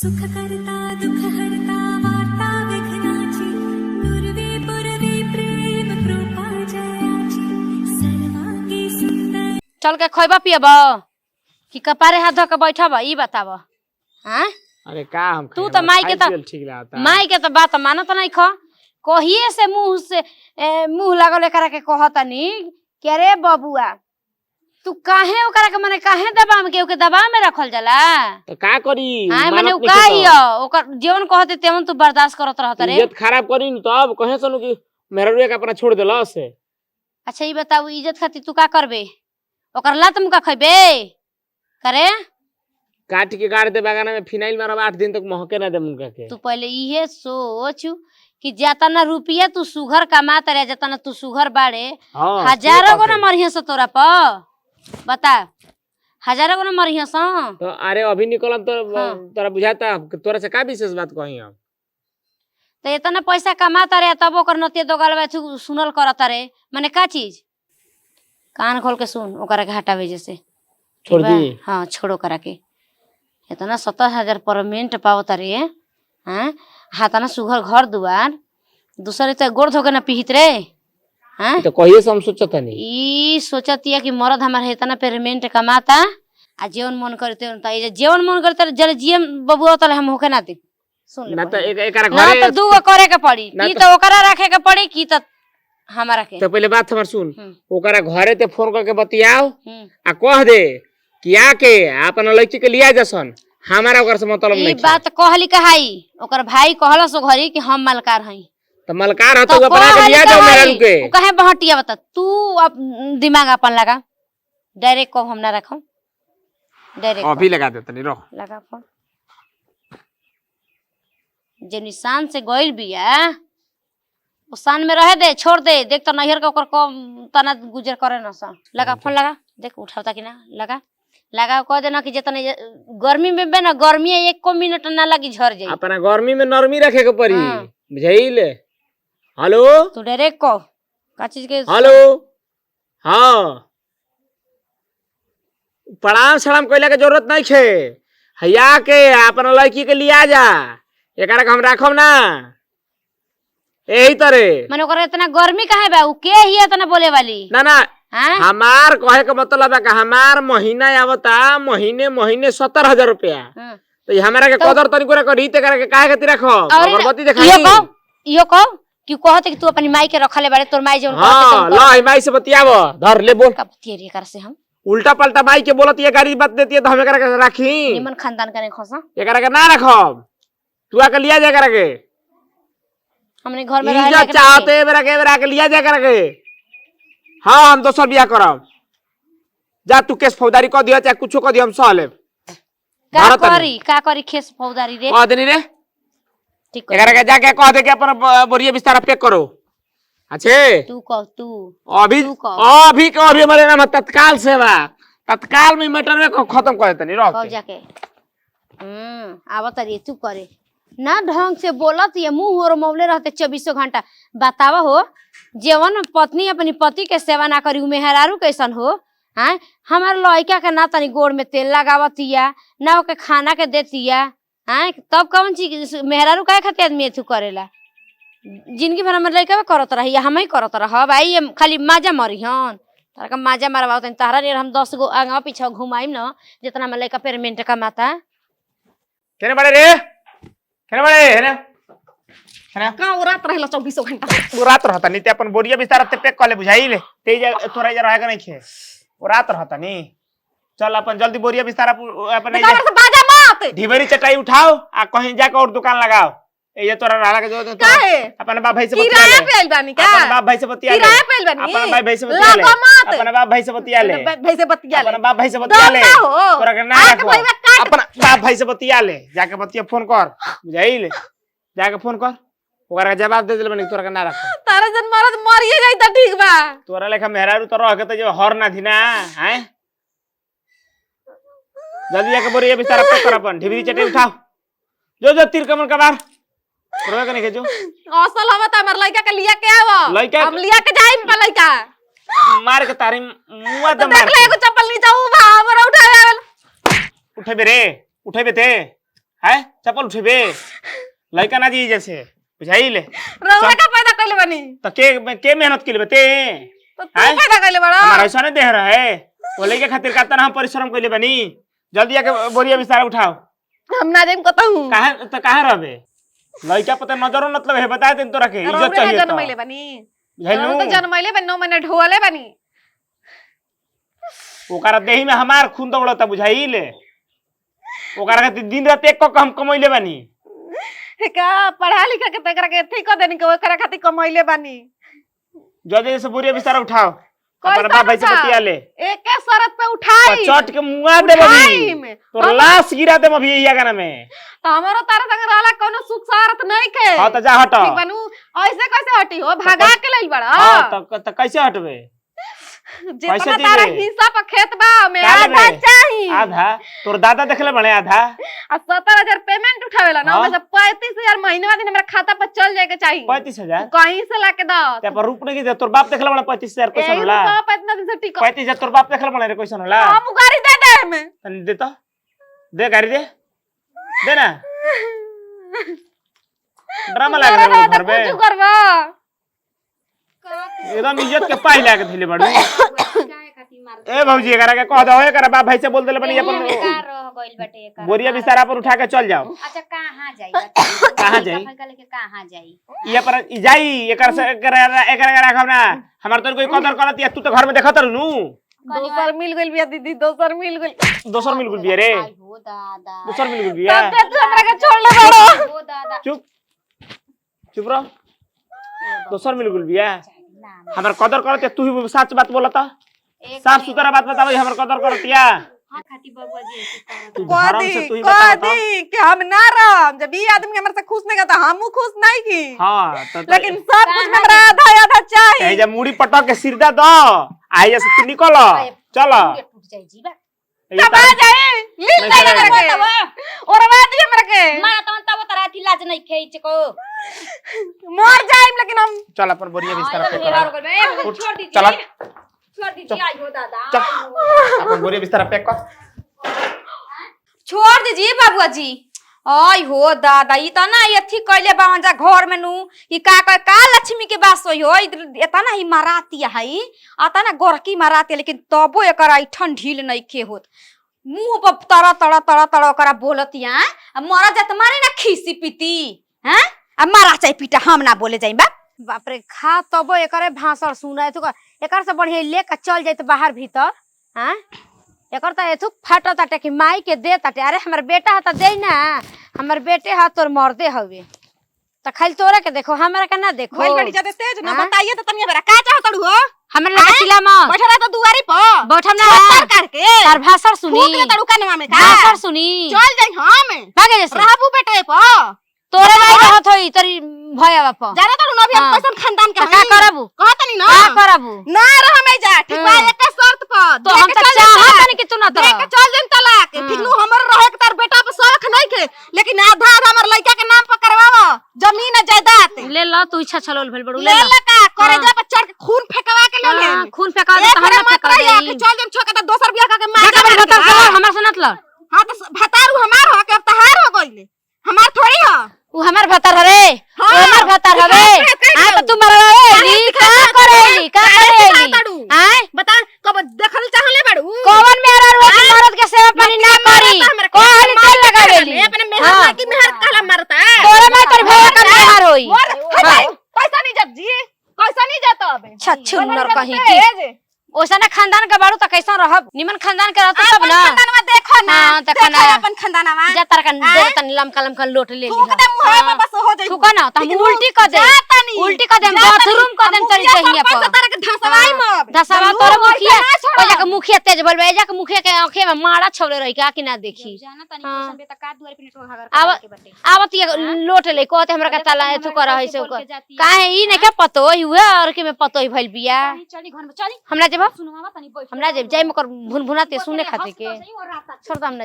सुख करता दुख हरता वार्ता विघ्नाची नुरवे पुरवे प्रेम कृपा जयाची सर्वांगी सुंदर। चल के खइबा पियब कि कपारे हाथ धो के बैठब, ई बताब? हाँ। अरे का हम तू खाई, तो हमरा माई के खाई तो पियल ठीक लागता। माई के तो बात मानत नहीं ख, कहिए से मुंह से मुंह लागल एकरा के कहतनी कि अरे बबुआ तू काहे ओकरा के मने काहे दबा में, केहू के दबा में रखल जाला? तो का करी? हाँ, मने मानत उ नइखे का तो। हिय ओकर जेवन कहते तेवन तू बर्दाश्त करत रहत रे। इज्जत खराब करी न तब कहे सनु कि मेहरारू के अपना छोड़ देलस। अच्छा ई बताऊ, इज्जत खातिर तू का करबे? ओकर लात मुका खइबे करे? काट के गाड़ दे बागाना में, फिनाइल मारब, 8 दिन तक महके ना दे उनका के। तू पहले इहे सोच कि जातना रुपया तू सुघर कमात रे, जतना तू सुघर बाड़े, हाँ, हजारों गो से ना मरिहे से तोरा पर, बता, हजारों गो ना मरिहे से। तो अरे अभी निकलम तो हाँ। तोरा बुझाता कि तोरा से का विशेष बात कही हम? तो इतना पैसा कमाता रे तब ओकर नतिया दोगलवा तू सुनल करता रे, माने का चीज? कान खोल के सुन, ओकरा के हटावे जैसे छोड़ ठीक बा? दी। हाँ, छोड़ो करा के। इतना 70,000 परमेंट पावता रे, हाँ, हाथाना सुघर घर दुआर, दूसरे तो गोड़ धोके ना पिहित रे, हाँ। तो कहिए से हम सोचत नहीं। ई सोचतिया कि मरद हमार इतना पेमेंट कमाता आ जेवन मन करे तेवन, त ई जेवन मन करे तेरे जरे जियम बबुआ तले हम होके ना दे, सुन ले ना तो पहिले। एक एकरा ना घरे तो दूगो करे के पड़ी। ना की तो तो ओकरा रखे के पड़ी की तो हमारा के। तो पहले बात हमार सुन। ओकरा घरे ते फोन करके बतियाओ आ कह दे कि आके अपन लड़की के लिया जसन, हमारा ओकर से मतलब ई नहीं। बात कहली कहाई, ओकर भाई कहलस घरी कि हम मालकार हई। तो मलकार हो तो तो अपना के कहली लिया जाओ कहाई, मेहरारू के। उ काहे बहटिया बता? तू अब दिमाग अपन लगा, डायरेक्ट कहो, हम ना रखम डायरेक्ट। अभी लगा देते नहीं, रहो। लगा फोन। जे निशान से गइल बिया उ शान में रहे दे, छोड़ दे। देख तो नैहर के ओकर कम तना गुजर करे न सा। लगा फोन, लगा, देख उठावता कि ना। लगा लगा, कह देना कि जितना गर्मी में बे ना, गर्मी एको मिनट ना लगी, झर जाई। अपना गर्मी में नरमी रखे के पड़ी। हाँ। बुझाइल? हेलो। तू डायरेक्ट कह का चीज के। हेलो, हाँ, प्रणाम सलाम कइला के जरूरत नहीं छे। हैया के अपन लड़की के लिया जा, एकरा के हम राखब ना यही तरे। माने ओकर इतना गर्मी काहे बा? उ के ही इतना बोले वाली? ना ना। हाँ। हमार कहे के मतलब है कि हमार महीना आवता महीने महीने 70,000 रुपया। तो ये हमारा के तो कदर तनिको ना करी ते करे के काहे खातिर रखब? और अगरबत्ती इहो देखाई। कहो, इहो कहो कि कहते कि तू अपनी माई के रखले बाड़े, तोर माई जौन कहते हाँ। तौन ला कर। ई माई से बतियाव, धर ले बोल। का बतियरी एकरा से हम? उल्टा पलटा माई के बोलत ये गाड़ी बात देती है तो हम एकरा के राखी? निमन खानदान का नहीं खोसा। एकरा के ना रखब, तू आके लिया जा एकरा के। हमने घर में रहे इज्जत लायक नहीं। चाहते मेरा के मेरा के लिया जा एकरा के। हाँ, हम दोसर बियाह करब। जा तू केस फौजदारी कर दियो चाहे कुछो कर दियो, हम सह लेब। का भारत में। करी, का करी खेस फौजदारी रे? कह देनी रे। ठीक एकरा कर। के जाके कह दे कि अपन बोरिया बिस्तारा पैक करो। अच्छे। तू कह तू। अभी। तू कह। अभी के अभी हमारे नाम है तत्काल सेवा, तत्काल में मैटर में खत्म कर देते नहीं कह रख। जाके। आवत रही तू करे ना ढंग से बोलत, ये मुंह और मौले रहते चौबीसों घंटा। बतावा हो, जेवन पत्नी अपनी पति के सेवा ना करी उ मेहरारू कैसन हो? हाँ, हमार लड़का के ना तनी गोड़ में तेल लगावतिया, ना ओके खाना के देतिया। हाँ, तब कौन चीज मेहरारू काहे खातिर आदमी एथू करेला? जिंदगी भर हमर लड़का करत रही, हम ही करत रह भाई, ये खाली माजा मरी हन तारा का माजा मारवाओ तनी। तारा नियर हम 10 गो आगा पीछा घुमाइम न जितना हमर लड़का पेमेंट कमाता। केने बड़े रे, केने बड़े हेने हेने? का रात रहेला चौबीसों घंटा? वो रात रहता नहीं ते अपन बोरिया बिस्तारा ते पैक कर ले, बुझाई ले। ते जा थोड़ा इधर रहेगा नहीं खे, वो रात रहता नहीं। चल अपन जल्दी बोरिया बिस्तारा अपन देखा, से बाजा मत। ढिबरी चटाई उठाओ आ कहीं जाके और दुकान लगाओ। ए ये तोरा रहला के जो काहे? अपन बाप भाई से बतिया किराया ले। पे आइल बानी का? अपन बाप भाई से बतिया ले। किराया पे आइल बानी? अपन बाप भाई से बतिया ले। लागो मत। अपन बाप भाई से बतिया ले। अपना भाई से बतिया ले। अपन बाप भाई से बतिया दम ले। ना हो। तोरा के ना आके रखो। भइवा काट। अपन बाप भाई से बतिया ले, जाके बतिया, फोन कर, बुझाई ले, जाके फोन कर। ओकरा के जवाब दे देले बनी, तोरा के ना रखो। तारा जन मरद मरिए जाई त ठीक बा। तोरा लेखा मेहरारू तो रह के तो जो हर ना थी ना हैं। जल्दी जाके बोरिया बिस्तारा पैक कर, अपन ढिबरी चटई उठाओ, जो जो तीर कमल कबार करवे के नहीं जो। असल हवा त हमर लइका के लिया के आव। लइका- हम लिया के जाइम पा लइका। मार के तारी मुआ तो दम मार देख ले, एगो चप्पल नीचा उ बा, हमरा उठावे आवेल। उठेबे रे, उठेबे ते है चप्पल उठेबे लइका ना जी जैसे बुझाइल रउआ का पैदा कइले बानी त के के मेहनत के बते तो तू आय? पैदा कइले बड़ा हमारा ऐसा नहीं देह रहे वो लइका खातिर का हम परिश्रम कइले बानी जल्दी आके बोरिया बिस्तारा उठाओ हम ना जाइम कतहू काहे त काहे रहबे लइका पता नजरो मतलब है बता देन तोरा के इज्जत रउआ ना चाहिए त जनमैले बानी बुझाइल रउआ तो नु? जनमैले बानी 9 महीना ढोले बानी ओकरा देही में हमार खून दौड़ता बुझाइल ओकरा खातिर दिन रात एक क हम कमैले बानी का पढ़ा लिखा के त एकरा के एथी क देनी के ओकरा खातिर कमैले बानी जल्दी से बोरिया बिस्तारा उठाओ कैसन अपन बाप भाई से उठाओ? बतिया ले एके शरत पे उठाई चट के मुआ देब अभी उठाइम। तोर लाश गिरा देब अभी यही आंगन में तो हमरो तारा संग रहला कोनो सुख शरत नहीं के हाँ त जा हट ठीक बनू ऐसे कैसे हटी हो भगा के लइल बड़ा हाँ त त कैसे हटबे जितना कैसे तारा दीबे? हिस्सा पर खेत बा में का आधा लेबे? चाही आधा तोर दादा देखले बड़े आधा आ 70,000 पेमेंट उठावेला ना हाँ। ओमे से 35,000 महीना दिन हमरा खाता पर चल जाए के चाही 35,000 तू कहीं से लाके द ते पर रूप नहीं दे तोर बाप देखले बड़ा 35,000 कैसन यही होला रुपया इतना दिन से टिको 35,000 तोर बाप देखले बड़े रे कैसन होला हम उगारी दे दे हमें तनी दे तो दे गाड़ी दे दे ना ड्रामा लाग तोरा रहा तो घर में कुछ करबा एकदम इज्जत के पाई लाके धइले बाड़ू ए भौजी एकरा के कह दो एकरा बाप भाई से बोल देले बनी अपन रह गइल बाटे एकर। बोरिया बिस्तारा पर उठा के चल जाओ अच्छा कहाँ जाई कहाँ जाई? लेके कहाँ जाई ये पर ई जाई एकर से एकरा एकरा के राखब ना हमार तोर कोई कदर करत या तू तो घर में देखत रहनु दोसर मिल गइल बिया दीदी दोसर मिल गइल दोसर मिल गुल बिया रे आई हो दादा दोसर मिल गुल बिया तब तू हमरा के छोड़ ले बड़ो हो दादा चुप चुप रह दोसर मिल गुल बिया ना हमार कदर करत या तू ही सच बात बोलता एक साफ सुथरा बात बतावे हमार कदर करत या हाथ खाती बबुआ जी ऐसे करत। तू कह धर्म दी से तू ही कह बता बता। दी कि हम ना रहम जब ई आदमी हमरा से खुश नहीं करता हमहू खुश नहीं की हाँ तो लेकिन सब कुछ में हमरा आधा आधा चाही ए जा मुड़ी पटक के सिरदा दो आई से तू निकल चल पूरे टूट जाई जी बा ये तब आ तार- जाए लील नहीं जाए हमरा चलेगा। के ओरवा दी हमरा के मारा तवन तब तोरा अथी लाज नहीं खेई को मर जाइम लेकिन हम चल अपन बोरिया बिस्तर पे हेरा कर हो गइल बा। ए, उठ, छोड़ दीजिए चला। छोड़ दीजिए आई हो दादा चल। आई हो। अपन बोरिया बिस्तर पैक कर छोड़ दीजिए बाबुआ जी आई हो दादा ई त ना अथी कैले बावन जा घर में नु ई का का, का लक्ष्मी के बास होई हो एतना ही माराती है अतना ना गोरकी माराती लेकिन तबो एकर ऐठन ढील नइखे होत मुंह पर तड़ा तड़ा तड़ा तड़ा ओकरा बोलतिया आ मरा जात मारे ना खीसी पीती हैं आ मारा चाहे पीटा हम ना बोले जाई बाप बाप रे खा तबो एकरे भाषण सुना एथु एकर से बढ़िया लेके चल जाइत बाहर भीतर हाँ एकर त एथु फाटत ताटे कि माई के दे ताटे अरे हमर बेटा है त दे ना हमर बेटे है तोर मर्दे हवे त खाली तोरा के देखो हमरा के ना देखो भइल बड़ी ज्यादा तेज ना हाँ? बताइए तो तनिया बेरा का चाहत हो हमरा लगे चिल्ला मत बैठल रह तो दुआरी पर बैठम ना छत्तर कर के तार भाषण सुनी फूक ले तड़ू कनवा में का भाषण सुनी चल जाई हम भागे जैसे रहबू बेटे पर तोरे माई रहत होई तोरी भया बाप जाना तड़ू ना अभी हम हाँ। कैसन खानदान के त का हई करबू कहतनी ना का करबू ना रह में जा ठीक बा हम्म। एक शर्त पर तो हम त चाहत नहीं कि तू ना दे के तर चल जाइम तलाक हम्म। ठीक नु हमर रहे के तार बेटा पर शौक नहीं के लेकिन आधा आधा हमर लइका के नाम पर करवाव जमीन आ जायदाद ले ल तू इच्छा छलोल भेल बड़ू ले ले ल ल का करे हाँ। जा पर चढ़ के खून फेंकवा के ले ले हाँ, खून फेंका दे एक त हम बार ना मत फेंका रहिया दे कि चल जाइम छोड़ के त दोसर बियाह करके मार भागा बड़ी भतर से लड़, हमरा से नत लड़ हां तो भतारू हमार हो के अब तहार हो गइले हमार थोड़ी हो उ हमर भतर हरे हाँ, उ हमर भतर हवे सिखा हां त तू मरवावे का करेली का करेली ताड़ू। आय बता कब देखल चाहले बाड़ू कौन मेहरा रुआ के मर्द के सेवा पानी ना करी कोहनी तेल लगावेली अपने मेहर हाँ। की मेहर कहला मारता तोरे माई तोर भैया का मेहर होई मोर हाँ। पैसा नहीं जात जी पैसा नहीं जात अब छछुन्नर कहीं की ओसा ना खानदान के बाड़ू त कैसन रहब निमन खानदान के रहत तब अपन ना खानदानवा देखो ना हाँ, देखो देखो ना। अपन खानदानवा जा तार का आय? दे तनी लमका लमका लोट ले ली थूक दे मुंह में बस हो जाई थूका ना त हम उल्टी कर दे उल्टी कर देम बाथरूम कर देम तोरी जहिया पर तारा के धसवाई मब धसावा तोरे मुखिया ओइ जाके मुखिया तेज बोलबे ए जाके मुखिया के आंखे में मारा छौले रही का कि ना देखी जाना तनी हाँ। कैसन बे त का दुआरी पे नेटवर्क हागर आव- के बाटे आवत ये लोट ले कहते हमरा के ताला एथु कर है से बोल के जाती है। काहे ई नहीं के पतो हुए और के में पतो भइल बिया तनी चली घर में चली हमरा जेब सुनवावा तनी बैठ हमरा जेब जाय में कर भुन भुनाते सुने खातिर के और रात छोड़ दे हमरा।